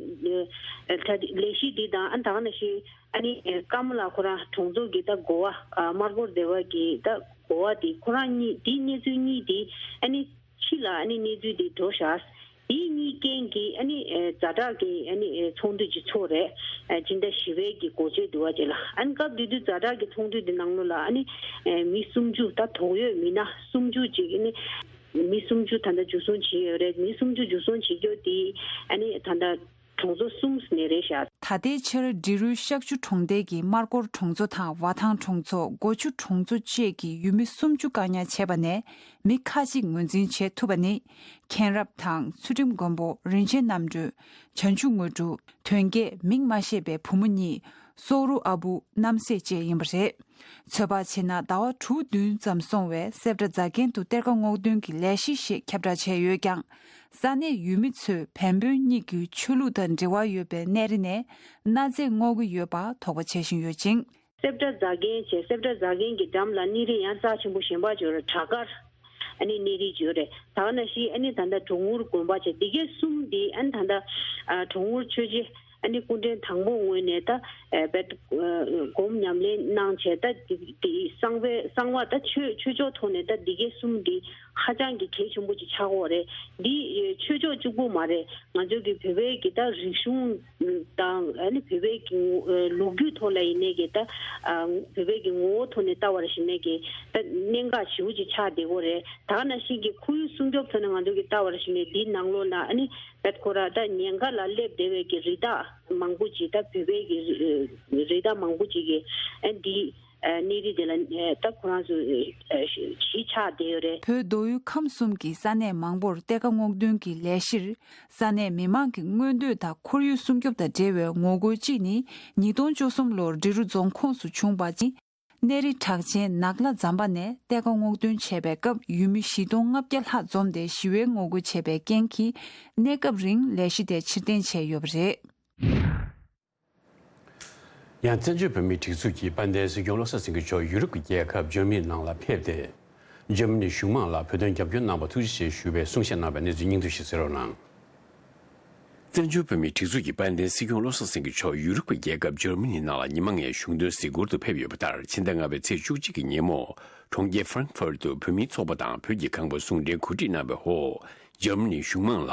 ཨ་གྲ་སྒྲིག་ལས་གཞི་འདི་དང་། ཨ་ད་ག་ནང་བཞིན་ཨ་ནི་ཀརྨ་ལགས་ཁོ་རང་གྲོང་ཚོ་གི་ད་འགོ་བ། ཨ་སྨར་སྐོར་སྡེ་བ་གི་ད་འགོ་བ་འདི་ཁོ་རང་གཉིས། འདི་གནས་ཚུལ་གཉིས་འདི་ཨ་ནི་ཕྱི་ལ་ཨ་ནི་གནས་ཚུལ་འདི་འགྲོ་བཞག་འདི་གཉིས་རྐྱེན་གྱིས་ཨ་ནི་ཨ་ཛ་དྲག་གི་ཨ་ནི་ཨ་ཚོགས་འདུ་ཅིག་ཚོགས་རེད། ཨ་སྤྱི་ཟླ་བཞི་པའི་གི་འགོ་སྤྱོད་དུ་བ་ཅིག་ལ། ཨ་ནི་སྐབས་དེ་དུས་ཛ་དྲག་གི་ཚོགས་འདུ་འདི་ནང་ལོགས་ལ་ཨ་ནི་ཨ་མི་སུམ་ཅུ། ད་དོགས་ཡོད་མི་སྣ་སུམ་ཅུ་ཅིག་ཨ་ནི། མི་སུམ་ཅུ་ད་ལྟ་འཇུ་བཟུང་བྱས་ཡོད་རེད། མི་སུམ་ཅུ་འཇུ་བཟུང་བྱེད་རྒྱུ་དེ་ཨ་ནི་ད་ལྟ་གྲོང་ཚོ་གསུམ་ནས་རེད་ཤག་ད་ལྟའི་ཆར་འབྲི་རུའི་ཤག་ཆུ་གྲོང་རྡལ་གྱི་སྨར་སྐོར་གྲོང་ཚོ་དང་བ་ཐང་གྲོང་ཚོ། སྒོ་ཆུ་གྲོང་ཚོ་བཅས་ཀྱི་ཡུལ་མི་སུམ་ཅུ་བཀག་ཉར་བྱས་པ་ནས་མི་ཁག་ཅིག་ངོས་འཛིན་བྱེད་ཐུབ་པ་ནི། མཁྱེན་རབ་དང་ཚུལ་ཁྲིམས་མགོན་པོ། རིན་ཆེན་རྣམ་གྲོལ། བྱང་ཆུབ་དངོས་གྲུབ། དོན་རྒྱས། མིང་མ་ཤེས་པའི་བུ་མོ་གཉིས། སོག་རུ་ཨ་བུ། རྣམ་སྲས་བཅས་ཡིན་པ་རེད། ཚོད་དཔག་བྱས་ན་ཟླ་བ་དྲུག་བདུན་ཙམ་སོང་བའི་སེབ་ཏྲ་རྫ་མཁན་དུ་གཏེར་ཁ་སྔོག་འདོན་གྱི་ལས་གཞི་ཞེས་ཁྱབ་བསྒྲགས་བྱས་ཡོད་ཀྱང་། ས་གནས་ཡུལ་མི་ཚོས་བན་བོན་གཉིས་ཀྱི་ཆོས་ལུགས་དང་འབྲེལ་བ་ཡོད་པའི་གནས་རི་ནས་གནའ་རྫས་སྔོག་གི་ཡོད་པ་དོགས་པ་བྱེད་བཞིན་ཡོད་ཅིང་། སེབ་ཏྲ་རྫ་མཁན་བྱས། སེབ་ཏྲ་རྫ་མཁན་གྱི་འགྲམ་ལ་གནས་རི་ཡང་རྩ་ཆེན་པོ་གཞན་པ་ཅིག་ཡོད་རེད། བྲག་དཀར། ཨ་ནི་གནས་རི་ཅིག་ཡོད་རེད། ད་ག་ནང་བཞིན་ཨ་ནི་ད་ལྟ་གྲོང་ཨུར་དགོན་པ་བྱས། འདི་གའི་གསུམ་འདི་ཨ་ནི་ད་ལྟ་ཨ་གྲོང་ཨུར་ཆོས་རྗེ་ཨ་ནི་སྐུ་ཕྲེང་དང་པོ་ངོས་ནས་ད་ཨ་བེད་ཨ་སྒོམ་ཉམས་ལེན་གནང་བྱས། ད་འདི་འདི་གསང་བའི་གསང་བ་ད་ཆོས་ཆོས་ཕྱོགས་ཐོག་ནས་ད་འདི་གའི་གསུམ་འདི་ཧ་ཅང་གི་གལ་ཆེན་པོ་ཅིག་ཆགས་ཀྱི་ཡོད་རེད། འདི་ཨ་ཆོས་ཕྱོགས་གཅིག་པུ་མ་རེད། ང་ཚོ་གི་བོད་པའི་གི་ད་རིག་གཞུང་དང་། ཨ་ནི་བོད་པའི་གི་ངོ་ཨ་ལོ་རྒྱུས་ཐོག་ལ་ཡིན་ནའི་གི་ད་ཨ་བོད་པའི་གི་ངོ་བོ་ཐོག་ནས་ལྟ་བར་ཞིག་ནས་གི་ད་གནད་འགག་ཞེ་པོ་ཅིག་ཆགས་བསྡད་ཀྱི་ཡོད་རེད། ད་ག་ནང་བཞིན་གྱི་ཁོར་ཡུག་སྲུང་སྐྱོབ་ཐོག་ནས་ང་ཚོ་གི་ལྟ་བར་ཞིག་ནས་འདིའི་ནང་ལོགས་ལ་ཨ་ནི་བེད་ཁོ་ར་ད་ཉེན་ཁ་ལ་སླེབས་བསྡད་པའི་གི་རི་དྭགས་མང་པོ་ཅིག་ད་བོད་པའི་གི་རི་དྭགས་མང་པོ་ཅིག་གི་ཨ་འདི་ཨ་གནས་རི་དེ་ལ་ཨ་ད་ཁོ་རང་ཚོ་ཨ་གཞིས་ཆགས་བསྡད་ཡོད་རེད། བོད་མདོ་དབུས་ཁམས་གསུམ་གྱི་ས་གནས་མང་པོར་གཏེར་ཁ་སྔོག་འདོན་གྱི་ལས་གཞིར། ས་གནས་མི་མང་གི་མངོན་འདོད་དང་ཁོར་ཡུག་སྲུང་སྐྱོབ་དང་འབྲེལ་བའི་ངོ་རྒོལ་གཅིག་ནི་ཉིས་སྟོང་བཅུ་གསུམ་ལོར་འབྲི་རུ་རྫོང་ཁོངས་སུ་བྱུང་བ་ཅིག་གནས་རི་གྲགས་ཅན་ནག་ལྷ་ཛམ་པ་ནས་གཏེར་ཁ་སྔོག་འདོན་བྱས་པའི་སྐབས། ཡུལ་མི་བཞི་སྟོང་ལྔ་བརྒྱ་ལྷག་འཛོམས་ཏེ་ཞི་བའི་ངོ་རྒོལ་བྱས་པའི་རྐྱེན་གྱིས། གནས་སྐབས་རིང་ལས་གཞི་དེ་ཕྱིར་འཐེན་བྱས་ཡོད་པ་རེད། ཡང་བཙན་བྱོལ་བོད་མིའི་སྒྲིག་འཛུགས་ཀྱི་དཔལ་ལྡན་སྲིད་སྐྱོང་བློ་བཟང་སེང་གེ་མཆོག་ཡུ་རོབ་ཀྱི་རྒྱལ་ཁབ་འཇར་མ་ནི་ནང་ལ་ཕེབས་ཏེ། འཇར་མ་ནིའི་གཞུང་མང་ལ་བོད་དོན་རྒྱབ་སྐྱོར་གནང་བར་ཐུགས་རྗེ་ཆེ་ཞུ་བའི་གསུང་བཤད་གནང་བའི་གནས་ཚུལ་སྙིང་བསྡུས་ཤིག་གསན་རོགས་གནང་། བཙན་བྱོལ་བོད་མིའི་སྒྲིག་འཛུགས་ཀྱི་དཔལ་ལྡན་སྲིད་སྐྱོང་བློ་བཟང་སེང་གེ་མཆོག་ཡུ་རོབ་ཀྱི་རྒྱལ་ཁབ་འཇར་མ་ནི་ནང་ལ་ཉི་མ་ལྔའི་གཞུང་དོན་གཟིགས་སྐོར་དུ་ཕེབས་ཡོད་པ་ལྟར། ཕྱི་ཟླ་ལྔ་པའི་ཚེས་བཅུ་གཅིག་གི་ཉིན་མོ། གྲོང་ཁྱེར་ཧྥ་རན་ཧྥུར་དུ་བོད་མིའི་ཚོགས་པ་དང་བོད་ཀྱི་ཁང་པ་ཟུང་འབྲེལ་གོ་སྒྲིག་གནང་བའི་འོག་འཇར་མ་ནིའི་གཞུང་མང་ལ་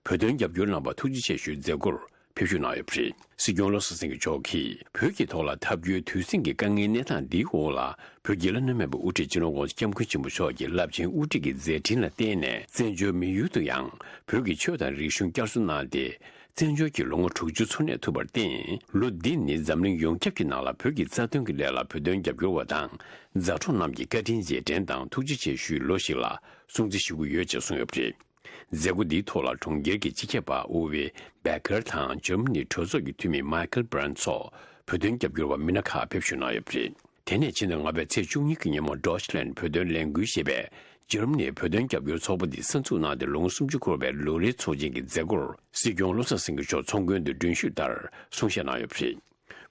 བོད་དོན་རྒྱབ་སྐྱོར་གནང་བར་ཐུགས་རྗེ་ཆེ་ཞུའི་མཛད་སྒོར་ཕེབས་ཞུགས་གནང་ཡོད་པ་རེད། སྲིད་སྐྱོང་བློ་བཟང་སེང་གེ་མཆོག་གིས་བོད་ཀྱི་ཐོག་ལ་ཐབས་སྐྱོའི་དུས་ཟིང་གི་དཀའ་ངལ་གནས་སྟངས་འདིའི་འོག་ལ། བོད་ཀྱི་བླ་ན་མེད་པའི་དབུ་ཁྲིད་སྤྱི་ནོར་༸གོང་ས་༸སྐྱབས་མགོན་ཆེན་པོ་མཆོག་གི་རླབས་ཆེན་དབུ་ཁྲིད་ཀྱི་མཛད་འཕྲིན་ལ་བརྟེན་ནས། བཙན་བྱོལ་མི་ཡུལ་དུ་ཡང་བོད་ཀྱི་ཆོས་དང་རིག་གཞུང་བསྐྱར་གསོ་གནང་སྟེ། བཙན་བྱོལ་གྱི་ལོ་ངོ་དྲུག་ཅུ་འཚོ་གནས་ཐུབ་པར་བརྟེན། ལོ་འདི་ནི་འཛམ་གླིང་ཡོངས་ཁྱབ་ཀྱི་ནང་ལ་བོད་ཀྱི་རྩ་དོན་གྱི་སླད་ལ་བོད་དོན་རྒྱབ་སྐྱོར་བ་དང་། མཛའ་གྲོགས་རྣམས་ཀྱི་བཀའ་དྲིན་རྗེས་དྲན་དང་ཐུགས་རྗེ་ཆེ་ཞུའི་ལོ་ཞིག་ལ་སྲུང་བརྩི་ཞུ་གི་ཡོད་ཅེས་གསུངས་ཡོད་པ་རེད། མཛད་སྒོ་འདིའི་ཐོག་ལ་གྲོང་ཁྱེར་གྱི་སྤྱི་ཁྱབ་པ་ཨུ་ཝེ་བྷེ་ཀར་དང་འཇར་མ་ནིའི་གྲོས་ཚོགས་ཀྱི་འཐུས་མི་མའི་ཁལ་བྷི་རན་ཊ་སོགས་བོད་དོན་རྒྱབ་སྐྱོར་བ་མི་སྣ་ཁག་ཕེབས་ཞུགས་གནང་ཡོད་པ་རེད། དེ་ནས་ཕྱི་ཟླ་ལྔ་པའི་ཚེས་བཅུ་གཉིས་ཀྱི་ཉིན་མོ། ཌོ་ཆི་ལན་བོད་དོན་ལས་འགུལ་ཞེས་པས་འཇར་མ་ནིའི་བོད་དོན་རྒྱབ་སྐྱོར་ཚོགས་པ་འདི་གསར་འཛུགས་གནང་སྟེ་ལོ་ངོ་སུམ་ཅུ་འཁོར་བའི་ལོ་རེའི་ཚོགས་ཆེན་གྱི་མཛད་སྒོར། སྲིད་སྐྱོང་བློ་བཟང་སེང་གེ་མཆོག་ཚོགས་མགོན་དུ་མགྲོན་ཞུས་ལྟར་གསུང་བཤད་གནང་ཡོད་པ་རེད།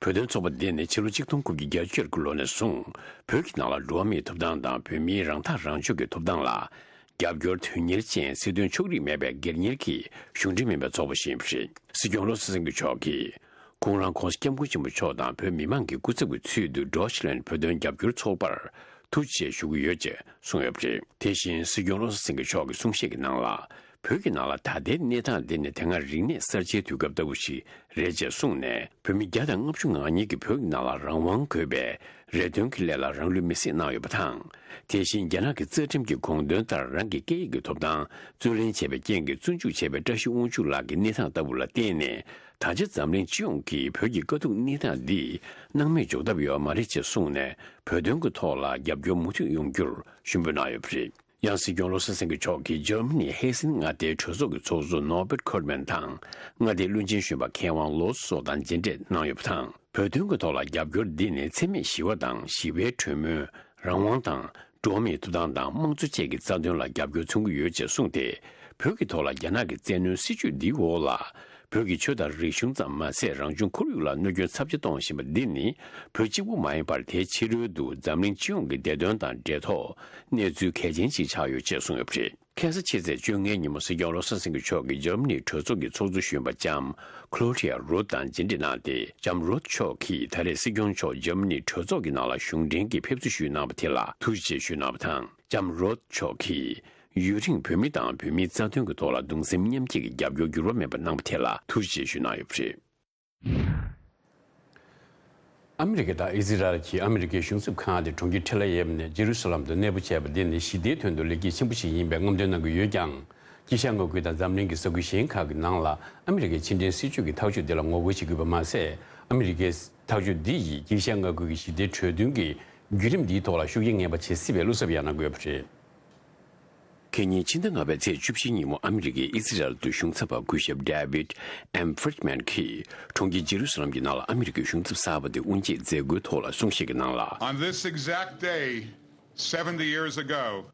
བོད་དོན་ཚོགས་པ་འདི་ནི་ཕྱི་ལོ་ཆིག་སྟོང་དགུ་བརྒྱ་བརྒྱད་ཅུ་གྱ་དགུ་ལོ་ནས་བཟུང་བོད་ཀྱི་ནང་ལ་འགྲོ་བ་མིའི་ཐོབ་ཐང་དང་བོད་མིའི་རང་ཐག་རང་གཅོད་ཀྱི་ཐོབ་ཐང་ལ་རྒྱབ་སྐྱོར་དོན་གཉེར་ཅན། སྲིད་དོན་ཕྱོགས་རིས་མེད་པའི་སྒེར་གཉེར་གྱི་གཞུང་འབྲེལ་མིན་པའི་ཚོགས་པ་ཞིག་ཡིན་པ་རེད། སྲིད་སྐྱོང་བློ་བཟང་སེང་གེ་མཆོག་གིས་ཁོང་རང་༸གོང་ས་༸སྐྱབས་མགོན་ཆེན་པོ་མཆོག་དང་བོད་མི་མང་གི་སྐུ་ཚབ་ཀྱི་ཚུལ་དུ་ཌོ་ཆི་ལན་བོད་དོན་རྒྱབ་སྐྱོར་ཚོགས་པར་ཐུགས་རྗེ་ཆེ་ཞུ་གི་ཡོད་ཅེས་གསུངས་ཡོད་པ་རེད། དེ་བཞིན་སྲིད་སྐྱོང་བློ་བཟང་སེང་གེ་མཆོག་གི་གསུང་བཤད་ཀྱི་ནང་ལ། བོད་ཀྱི་ནང་ལ་ད་ལྟའི་གནས་སྟངས་འདི་ནི་དེ་སྔ་རིག་གནས་གསར་བརྗེའི་དུས་སྐབས་ལྟ་བུ་ཞིག་རེད་ཅེས་གསུངས་ནས། བོད་མི་བརྒྱ་དང་ལྔ་བཅུ་ང་གཉིས་ཀྱིས་བོད་ཀྱི་ནང་ལ་རང་དབང་དགོས་པའི་རེ་འདུན་གྱི་སླད་ལ་རང་ལུས་མེར་སྲེག་གནང་ཡོད་པ་དང་། དེ་བཞིན་རྒྱ་ནག་གི་རྩ་ཁྲིམས་ཀྱི་དགོངས་དོན་ལྟར་རང་གི་སྐད་ཡིག་གི་ཐོབ་ཐང་རྩོད་ལེན་བྱས་པའི་རྐྱེན་གྱིས་བཙོན་འཇུག་བྱས་པའི་བཀྲ་ཤིས་དབང་ཕྱུག་ལགས་ཀྱི་གནས་སྟངས་ལྟ་བུ་ལ་བརྟེན་ནས། ད་ཆ་འཛམ་གླིང་སྤྱི་ཡོངས་ཀྱིས་བོད་ཀྱི་དཀའ་སྡུག་གནས་སྟངས་འདི་སྣང་མེད་འཇོག་ཐབས་ཡོད་མ་རེད་ཅེས་གསུངས་ནས། བོད་དོན་གྱི་ཐོག་ལ་རྒྱབ་སྐྱོར་མུ་མཐུད་ཡོང་རྒྱུར་ཞུ་འབོད་གནང་ཡོད་པ་རེད། ཡང་སྲིད་སྐྱོང་བློ་བཟང་སེང་གེ་མཆོག་གིས་འཇར་མ་ནི་ཧེ་སེན་མངའ་སྡེའི་གྲོས་ཚོགས་ཀྱི་ཚོགས་གཙོ་ནོར་བེར་ཁོར་མན་དང་། མངའ་སྡེའི་བློན་ཆེན་གཞོན་པ་མཁས་དབང་ལོ་སོགས་དང་མཇལ་འཕྲད་གནང་ཡོད་པ་དང་། བོད་དོན་གྱི་ཐོག་ལ་རྒྱབ་སྐྱོར་འདི་ནི་འཚེ་མེད་ཞི་བ་དང་ཞི་བའི་གྲོས་མོལ། རང་དབང་དང་། འགྲོ་བ་མིའི་ཐོབ་ཐང་དང་དམངས་གཙོ་བཅས་ཀྱི་རྩ་དོན་ལ་རྒྱབ་སྐྱོར་མཚོན་གྱི་ཡོད་ཅེས་གསུངས་ཏེ། བོད་ཀྱི་ཐོག་ལ་རྒྱ་ནག་གི་བཙན་གནོན་སྲིད་བྱུས་འདིའི་འོག་ལ། བོད་ཀྱི་ཆོས་དང་རིག་གཞུང་ཙམ་མ་ཟད། རང་བྱུང་ཁོར་ཡུག་ལ་གནོད་སྐྱོན་ཚབས་ཆེ་གཏོང་བཞིན་པ་འདི་ནི། བོད་གཅིག་པུ་མ་ཡིན་པར། དེའི་ཕྱི་རོལ་དུ་འཛམ་གླིང་སྤྱི་ཡོངས་ཀྱི་བདེ་དོན་དང་འབྲེལ་ཐོགས་གནས་ཚུལ་གལ་ཆེན་ཞིག་ཆགས་ཡོད་ཅེས་གསུངས་ཡོད་པ་རེད། ཁ་སང་ཕྱི་ཚེས་བཅོ་ལྔའི་ཉིན་མོ། སྲིད་སྐྱོང་བློ་བཟང་སེང་གེ་མཆོག་གིས་འཇར་མ་ནིའི་གྲོས་ཚོགས་ཀྱི་ཚོགས་གཙོ་གཞོན་པ་ལྕམ་ཁློ་ཌི་ཡ་རོད་དང་མཇལ་འཕྲད་གནང་སྟེ། ལྕམ་རོད་མཆོག་གིས་ད་རེས་སྲིད་སྐྱོང་མཆོག་འཇར་མ་ནིའི་གྲོས་ཚོགས་ཀྱི་ནང་ལ་གཞུང་འབྲེལ་གྱི་ཕེབས་བསུ་ཞུས་གནང་བ་དེ་ལ་ཐུགས་རྗེ་ཆེ་ཞུས་གནང་བ་དང་། ལྕམ་རོད་མཆོག་གིས་ཡུན་རིང་བོད་མི་དང་བོད་མིའི་རྩ་དོན་གྱི་ཐོག་ལ་གདུང་སེམས་མཉམ་སྐྱེད་ཀྱི་རྒྱབ་སྐྱོར་འགྱུར་བ་མེད་པ་གནང་བ་དེ་ལ་ཐུགས་རྗེ་ཆེ་ཞུས་གནང་ཡོད་པ་རེད། ཨ་མི་རི་ཀ་དང་ཨི་ཟི་རལ་གྱིས་ཨ་མི་རི་ཀའི་གཞུང་ཚབ་ཁང་དེ་གྲོང་ཁྱེར་ཐེལ་ཨ་ཡེབ་ནས་ཇེ་རུ་སཱ་ལམ་དུ་གནས་སྤོ་བྱས་པ་འདི་ནི་ཞི་བདེའི་དོན་དུ་ལེགས་སྐྱེས་ཆེན་པོ་ཞིག་ཡིན་པའི་རྔམ་སྟོན་གནང་གི་ཡོད་ཀྱང་། དཀྱིལ་ཤར་མངའ་ཁུལ་དང་འཛམ་གླིང་གི་ས་ཁུལ་གཞན་ཁག་གི་ནང་ལ་ཨ་མི་རི་ཀའི་ཕྱི་འབྲེལ་སྲིད་བྱུས་ཀྱི་ཐག་གཅོད་འདི་ལ་ངོ་རྒོལ་བྱེད་དགོས་པ་མ་ཟད། ཨ་མི་རི་ཀའི་ཐག་གཅོད་འདི་ཡིས་དཀྱིལ་ཤར་མངའ་ཁུལ་གྱི་ཞི་བདེའི་གྲོས་མཐུན་གྱི་བརྒྱུད་རིམ་འདིའི་ཐོག་ལ་ཤུགས་རྐྱེན་ངན་པ་བྱེད་སྲིད་པའི་བློ་འཚབ་ཡང་གནང་གི་ཡོད་པ་རེད། ཁེ་ཉིན་ཕྱི་ཟླ་ལྔ་པའི་ཚེས་བཅུ་བཞི་ཉིན་མོ། ཨ་མི་རི་ཀའི་ཨི་སི་རལ་དུ་གཞུང་ཚབ་པ་སྐུ་ཞབས་David M Friedman གྱིས་གྲོང་ཁྱེར་ཇེ་རུ་སཱ་ལམ་གྱི་ནང་ལ་ཨ་མི་རི་ཀའི་གཞུང་ཚབ་གསར་པ་དེ་དབུ་འབྱེད་མཛད་སྒོའི་ཐོག་ལ་གསུང་བཤད་ཀྱི་ནང་ལ། On this exact day, seventy years ago,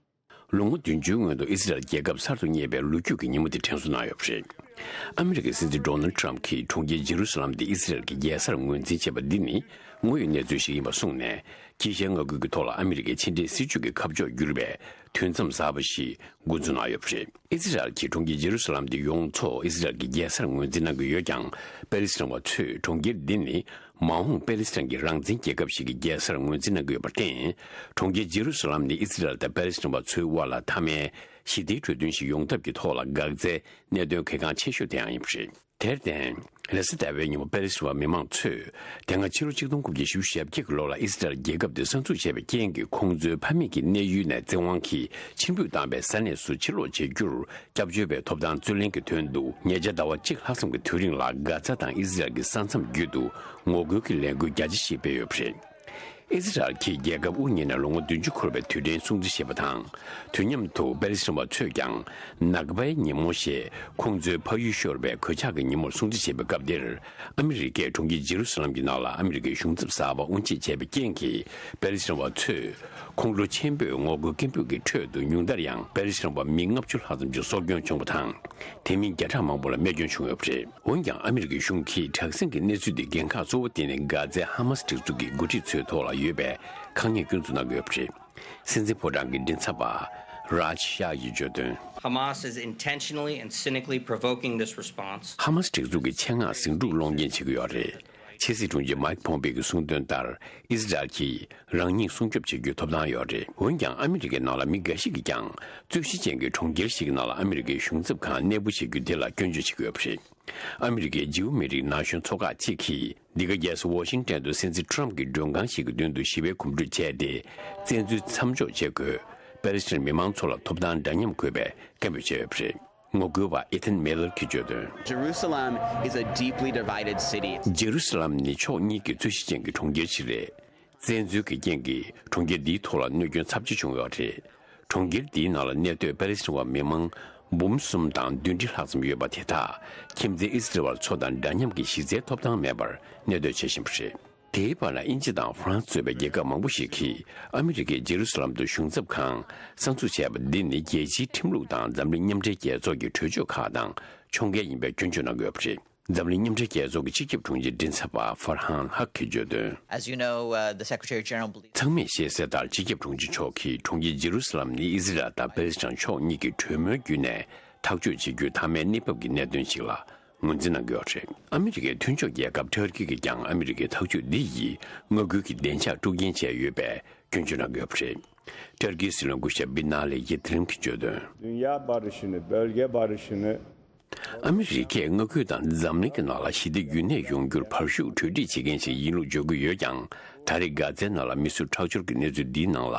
ལོ་ངོ་བདུན་ཅུའི་སྔོན་དུ་ཨི་སི་རལ་རྒྱལ་ཁབ་གསར་དུ་རྙེད་པའི་ལོ་རྒྱུས་ཀྱི་ཉིན་མོ་དེ་དྲན་གསོ་གནང་ཡོད་པ་རེད། ཨ་མི་རི་ཀའི་སྲིད་འཛིན་Donald Trump གྱིས་གྲོང་ཁྱེར་ཇེ་རུ་སཱ་ལམ་དེ་ཨི་སི་རལ་གྱི་རྒྱལ་སར་ངོས་འཛིན་བྱས་པ་འདི་ནི་དངོས་ཡོད་གནས་ཚུལ་ཞིག་ཡིན་པ་གསུངས་ནས། དཀྱིལ་ཤར་མངའ་ཁུལ་གྱི་ཐོག་ལ་ཨ་མི་རི་ཀའི་ཕྱི་འབྲེལ་སྲིད་བྱུས་ཀྱི་ཁ་ཕྱོགས་བསྒྱུར་བའི་དུས་མཚམས་གསར་པ་ཞིག་འགོ་འཛུགས་གནང་ཡོད་པ་རེད། ཨི་སི་རལ་གྱིས་གྲོང་ཁྱེར་ཇེ་རུ་སཱ་ལམ་དེ་ཡོངས་རྫོགས་ཨི་སི་རལ་གྱི་རྒྱལ་སར་ངོས་འཛིན་གནང་གི་ཡོད་ཀྱང་། པེ་ལི་སི་ཐན་པ་ཚོས་གྲོང་ཁྱེར་འདི་ནི་མ་འོངས་པེ་ལི་སི་ཐན་གྱི་རང་བཙན་རྒྱལ་ཁབ་ཞིག་གི་རྒྱལ་སར་ངོས་འཛིན་གནང་གི་ཡོད་པར་བརྟེན། གྲོང་ཁྱེར་ཇེ་རུ་སཱ་ལམ་ནི་ཨི་སི་རལ་དང་པེ་ལི་སི་ཐན་པ་ཚོའི་དབར་ལ་མཐའ་མའི་ཞི་བདེའི་གྲོས་མཐུན་ཞིག་ཡོང་ཐབས་ཀྱི་ཐོག་ལ་འགག་རྩའི་གནད་དོན་གལ་འགངས་ཆེ་ཤོས་དེའང་ཡིན་པ་རེད། དེར་བརྟེན། ལེ་སི་ཟླ་བའི་ཉིན་མོ་པེ་ལི་སི་ཐན་པ་མི་མང་ཚོས་དེ་སྔ་ཕྱི་ལོ་ཆིག་སྟོང་དགུ་བརྒྱ་བཞི་བཅུ་ཞེ་བརྒྱད་ཀྱི་ལོ་ལ་ཨི་སི་རལ་རྒྱལ་ཁབ་དེ་གསར་འཛུགས་བྱས་པའི་རྐྱེན་གྱིས། ཁོང་ཚོའི་ཕ་མེས་ཀྱི་གནས་ཡུལ་ནས་བཙན་དབང་གིས་ཕྱིར་འབུད་བཏང་བའི་ས་གནས་སུ་ཕྱིར་ལོག་བྱེད་རྒྱུར་སྐྱབས་བཅོལ་བའི་ཐོབ་ཐང་རྩོད་ལེན་གྱི་དོན་དུ། ཉེ་ཆར་ཟླ་བ་གཅིག་ལྷག་ཙམ་གྱི་དུས་རིང་ལ་གྷ་ཛ་དང་ཨི་སི་རལ་གྱི་ས་མཚམས་བརྒྱུད་དུ་ངོ་རྒོལ་གྱི་ལས་འགུལ་རྒྱ་ཆེ་ཞིག་སྤེལ་ཡོད་པ་རེད། ཨི་ཟི་རལ་གྱིས་རྒྱལ་ཁབ་དབུ་བརྙེས་ནས་ལོ་ངོ་བདུན་ཅུ་འཁོར་བའི་དུས་དྲན་སྲུང་བརྩི་བྱེད་པ་དང་། དུས་མཉམ་དུ་པེ་ལི་སི་ཐན་བ་ཚོས་ཀྱང་ནག་པའི་ཉིན་མོ་ཞེས་ཁོང་ཚོའི་ཕ་ཡུལ་ཤོར་བའི་གོད་ཆག་གི་ཉིན་མོར་སྲུང་བརྩི་བྱེད་པའི་སྐབས་འདིར། ཨ་མི་རི་ཀས་གྲོང་ཁྱེར་ཇེ་རུ་སཱ་ལམ་གྱི་ནང་ལ་ཨ་མི་རི་ཀའི་གཞུང་ཚབ་གསར་པ་དབུ་འབྱེད་བྱས་པའི་རྐྱེན་གྱིས། པེ་ལི་སི་ཐན་བ་ཚོས་ཁོང་ཁྲོ་ཆེན་པོས་ངོ་རྒོལ་སྐད་འབོད་ཀྱི་ཁྲོད་དུ་ཉུང་མཐར་ཡང་པེ་ལི་སི་ཐན་བ་མི་ལྔ་བཅུ་ལྷག་ཙམ་ཞིག་སྲོག་སྐྱོན་བྱུང་བ་དང་། དེ་མིན་བརྒྱ་ཕྲག་མང་པོ་ལ་རྨས་སྐྱོན་བྱུང་ཡོད་པ་རེད། འོན་ཀྱང་ཨ་མི་རི་ཀའི་གཞུང་གིས་དྲག་ཟིང་གི་གནས་ཚུལ་འདི་འགན་ཁག་གཙོ་བོ་དེ་ནི་གྷ་ཛའི་ཧ་མ་སི་སྒྲིག་འཛུགས་ཀྱི་འགོ་ཁྲིད་ཚོའི་ཐོག་ལ་ཡོད་པའི་ཁག་ཉེས་སྐྱོན་འཛུགས་གནང་གི་ཡོད་པ་རེད། སྲིད་འཛིན་ཕོ་བྲང་གི་མགྲིན་ཚབ་པ་རཱཇ་ཤཱ་ཡིས་བརྗོད་དོན། Hamas is intentionally and cynically provoking this response. ཧ་མ་སི་སྒྲིག་འཛུགས་ཀྱིས་ཆེད་མངགས་ཟིང་འཁྲུག་སློང་རྐྱེན་བྱེད་ཀྱི་ཡོད་རེད། ཕྱི་སྲིད་དྲུང་ཆེ་མཱིག་ཕོམ་པེ་གིས་གསུངས་དོན་ལྟར། ཨི་ཟི་རལ་གྱིས་རང་ཉིད་སྲུང་སྐྱོབ་བྱེད་རྒྱུའི་ཐོབ་ཐང་ཡོད་རེད། འོན་ཀྱང་ཨ་མི་རི་ཀའི་ནང་ལ་མི་འགའ་ཞིག་གིས་ཀྱང་རྩོད་གཞི་ཅན་གྱི་གྲོང་ཁྱེར་ཞིག་གི་ནང་ལ་ཨ་མི་རི་ཀའི་གཞུང་ཚབ་ཁང་གནས་སྤོ་བྱེད་རྒྱུ་དེ་ལ་སྐྱོན་བརྗོད་བྱེད་ཀྱི་ཡོད་པ་རེད། ཨ་མི་རི་ཀའི་ཇིའུ་མི་རིགས་ན་གཞོན་ཚོགས་ཁག་ཅིག་གིས་འདི་ག་རྒྱལ་ས་ཝོ་ཤིང་ཏན་དུ་སྲིད་འཛིན་ཁྲོམ་གྱི་མགྲོན་ཁང་ཞིག་གི་མདུན་དུ་ཞི་བའི་གོམ་བགྲོད་བྱས་ཏེ། བཙན་འཛུལ་མཚམས་འཇོག་བྱེད་དགོས། པེ་ལི་སི་ཐན་མི་མང་ཚོ་ལ་ཐོབ་ཐང་འདྲ་མཉམ་དགོས་པའི་སྐད་འབོད་བྱས་ཡོད་པ་རེད། ངོ་རྒོལ་བ་ཨི་ཐན་མེ་ལར་གྱིས་བརྗོད་དོན། Jerusalem is a deeply divided city. ཇེ་རུ་སཱ་ལམ་ནི་ཕྱོགས་གཉིས་ཀྱི་རྩོད་གཞི་ཅན་གྱི་གྲོང་ཁྱེར་ཞིག་རེད། བཙན་འཛུལ་གྱི་རྐྱེན་གྱིས་གྲོང་ཁྱེར་འདིའི་ཐོག་ལ་གནོད་སྐྱོན་ཚབས་ཆེ་བྱུང་ཡོད་རེད། གྲོང་ཁྱེར་འདིའི་ནང་ལ་གནས་སྡོད་པེ་ལི་སི་ཐན་བ་མི་མང་འབུམ་གསུམ་དང་བདུན་ཁྲི་ལྷག་ཙམ་ཡོད་པ་དེ་དག་ཁྱིམ་མཚེས་ཨི་སི་རེལ་བ་ཚོ་དང་འདྲ་མཉམ་གྱི་གཞི་རྩའི་ཐོབ་ཐང་མེད་པར་གནས་སྡོད་བྱེད་བཞིན་པ་རེད། དེའི་བར་ལ་དབྱིན་ཇི་དང་ཧྥ་རན་སི་གཙོས་པའི་རྒྱལ་ཁབ་མང་པོ་ཞིག་གིས་ཨ་མི་རི་ཀས་ཇེ་རུ་སཱ་ལམ་དུ་གཞུང་ཚབ་ཁང་གསར་འཛུགས་བྱས་པ་འདི་ནི་རྒྱལ་སྤྱིའི་ཁྲིམས་ལུགས་དང་འཛམ་གླིང་མཉམ་འབྲེལ་རྒྱལ་ཚོགས་ཀྱི་གྲོས་ཆོད་ཁག་དང་ཕྱོགས་འགལ་ཡིན་པའི་སྐྱོན་བརྗོད་གནང་གི་ཡོད་པ་རེད། འཛམ་གླིང་མཉམ་འབྲེལ་རྒྱལ་ཚོགས་ཀྱི་སྤྱི་ཁྱབ་དྲུང་ཆེ་མགྲིན་ཚབ་པ་ཧྥར་ཧན་ཧག་གིས་བརྗོད་དོན། As you know, uh, the Secretary General believes ཚང་མས་ཤེས་གསལ་ལྟར། སྤྱི་ཁྱབ་དྲུང་ཆེ་མཆོག་གིས་གྲོང་ཁྱེར་ཇེ་རུ་སཱ་ལམ་ནི་ཨི་སི་རལ་དང་པེ་ལི་སི་ཐན་ཕྱོགས་གཉིས་ཀྱི་གྲོས་མོལ་བརྒྱུད་ནས་ཐག་གཅོད་བྱེད་རྒྱུའི་མཐའ་མའི་གནས་བབ་ཀྱི་གནད་དོན་ཞིག་ལ་ངོས་འཛིན་གནང་གི་ཡོད་རེད། ཨ་མི་རི་ཀའི་མཐུན་ཕྱོགས་རྒྱལ་ཁབ་ཊར་ཀི་གིས་ཀྱང་ཨ་མི་རི་ཀའི་ཐག་གཅོད་འདི་ཡིས་མངའ་ཁུལ་གྱི་བདེ་འཇགས་དཀྲུག་རྐྱེན་བྱས་ཡོད་པའི་སྐྱོན་བརྗོད་གནང་གི་ཡོད་པ་རེད། ཊར་ཀིའི་སྲིད་བློན་སྐུ་ཞབས་བི་ན་ལི་ཡིད་རིམ་གྱིས་བརྗོད་དོན། Dünya barışını, bölge barışını ཨ་མི་རི་ཀས་མངའ་ཁུལ་དང་འཛམ་གླིང་གི་ནང་ལ་ཞི་བདེ་རྒྱུན་གནས་ཡོང་རྒྱུར་བར་ཤུགས་གྲོས་འགྲིག་བྱེད་མཁན་ཞིག་ཡིན་ལུགས་བརྗོད་ཀྱི་ཡོད་ཀྱང་། ད་རེས་གྷ་ཛའི་ནང་ལ་མི་གསོད་ཁྲག་སྦྱོར་གྱི་གནས་ཚུལ་འདིའི་ནང་ལ་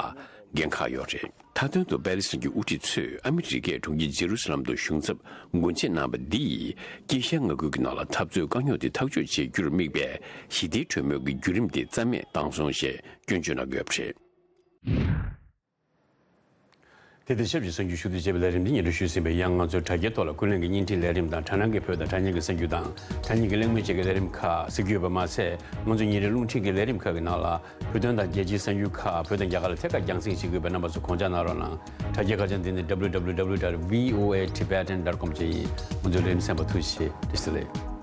འགན་ཁག་ཡོད་རེད། མཐའ་དོན་དུ་པེ་ལི་སི་ཐན་གྱི་དབུ་ཁྲིད་ཚོས་ཨ་མི་རི་ཀས་གྲོང་ཁྱེར་ཇེ་རུ་སཱ་ལམ་དུ་གཞུང་ཚབ་སྒོ་འབྱེད་གནང་བ་འདི་ཡིས་དཀྱིལ་ཤར་མངའ་ཁུལ་གྱི་ནང་ལ་འཐབ་རྩོད་དཀའ་རྙོག་དེ་ཐག་གཅོད་བྱེད་རྒྱུར་དམིགས་པའི་ཞི་བདེའི་གྲོས་མོལ་གྱི་བརྒྱུད་རིམ་དེ་རྩ་མེད་བཏང་སོང་ཞེས་སྐྱོན་བརྗོད་གནང་གི་ཡོད་པ་རེད། དེ་དང་ཆབས་ཅིག་གསར་འགྱུར་ཞུ་གཏུག་བྱས་པའི་ལས་རིམ་འདི་སྙན་སྒྲོན་ཞུས་ཟིན་པས། ཡང་ང་ཚོའི་དྲ་རྒྱའི་ཐོག་ལ་ཀུན་གླེང་གི་བརྙན་འཕྲིན་ལས་རིམ་དང་། དྲ་སྣང་གི་བོད་དང་དྲ་བརྙན་གྱི་གསར་འགྱུར་དང་། དྲ་བརྙན་གྱི་གླེང་མོལ་བཅས་ཀྱི་ལས་རིམ་ཁག་གཟིགས་རྒྱུ་ཡོད་པ་མ་ཟད། ང་ཚོའི་ཉིན་རེའི་རླུང་འཕྲིན་གྱི་ལས་རིམ་ཁག་གི་ནང་ལ་བོད་དོན་དང་རྒྱལ་སྤྱིའི་གསར་འགྱུར་ཁག་བོད་དང་རྒྱ་གར་ལ་ཐད་ཀར་རྒྱང་སྲིང་བྱེད་དགོས་པའི་རྣམ་པ་ཚོ་དགོངས་འཇགས་གནང་རོགས་གནང་། དྲ་རྒྱའི་ཁ་བྱང་འདི་ནི་www dot voatibetan dot com བཅས་ཡིན། ང་ཚོའི་ལས་རིམ་གསན་པར་ཐུགས་རྗེ་ཆེ། བཀྲ་ཤིས་བདེ་ལེགས།